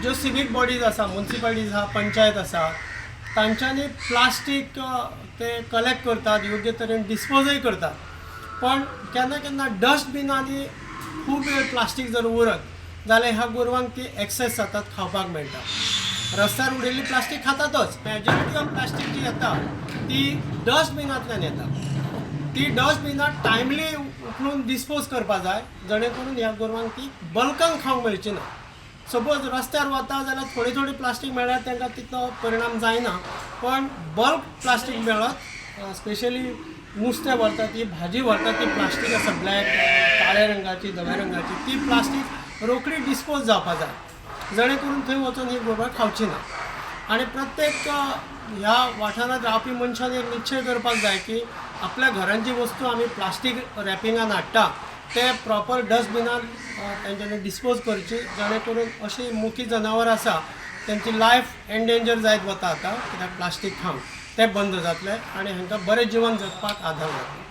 ज्यो civic bodies आसा, मुन्सिपालिटीज आसा, पंचायत आसा, तांच्यांनी प्लास्टीक ते कलेक्ट करतात, योग्य तरेन डिस्पोजय करतात. पण केन्ना केन्ना डस्टबिनांनी खूब वेळ प्लास्टीक जर उरत जाल्यार ह्या गोरवांक ती एक्सेस जातात, खावपाक मेळटा. रस्त्यार उडयल्ली प्लास्टीक खातातच. मेजॉरिटी ऑफ प्लास्टीक जी येता ती डस्टबिनांतल्यान येता. ती डस्टबिनां टायमली उखलून डिस्पोज करपा जाय, जेणे करून ह्या गोरवांक ती बल्कान खावंक मेळची ना. सपोज रस्त्यार वता जाल्यार थोडी थोडी प्लास्टीक मेळ्ळ्यार तांकां तितलो परिणाम जायना, पण बल्क प्लास्टीक मेळत, स्पेशली नुस्तें व्हरता ती, भाजी व्हरता ती प्लास्टीक आसा, ब्लॅक, काळ्या रंगाची, धव्या रंगाची, ती प्लास्टीक रोखडी डिस्पोज जावपा जाय, जेणे करून थंय वचून ही गोरवां खावची ना. आनी प्रत्येक ह्या वाठारांत रावपी मनशान एक निश्चय करपाक जाय की आपल्या घरांत जी वस्तू आमी प्लास्टीक रॅपिंगान हाडटा ते प्रॉपर डस्टबिनान तेंच्यांनी डिस्पोज करची, जेणे करून अशी मुकी जनावरां आसा तेंची लायफ एंडेंजर जायत वता आतां, कित्याक प्लास्टीक खावन, ते बंद जातले आनी हांकां बरें जिवन जगपाक आदार जातलो.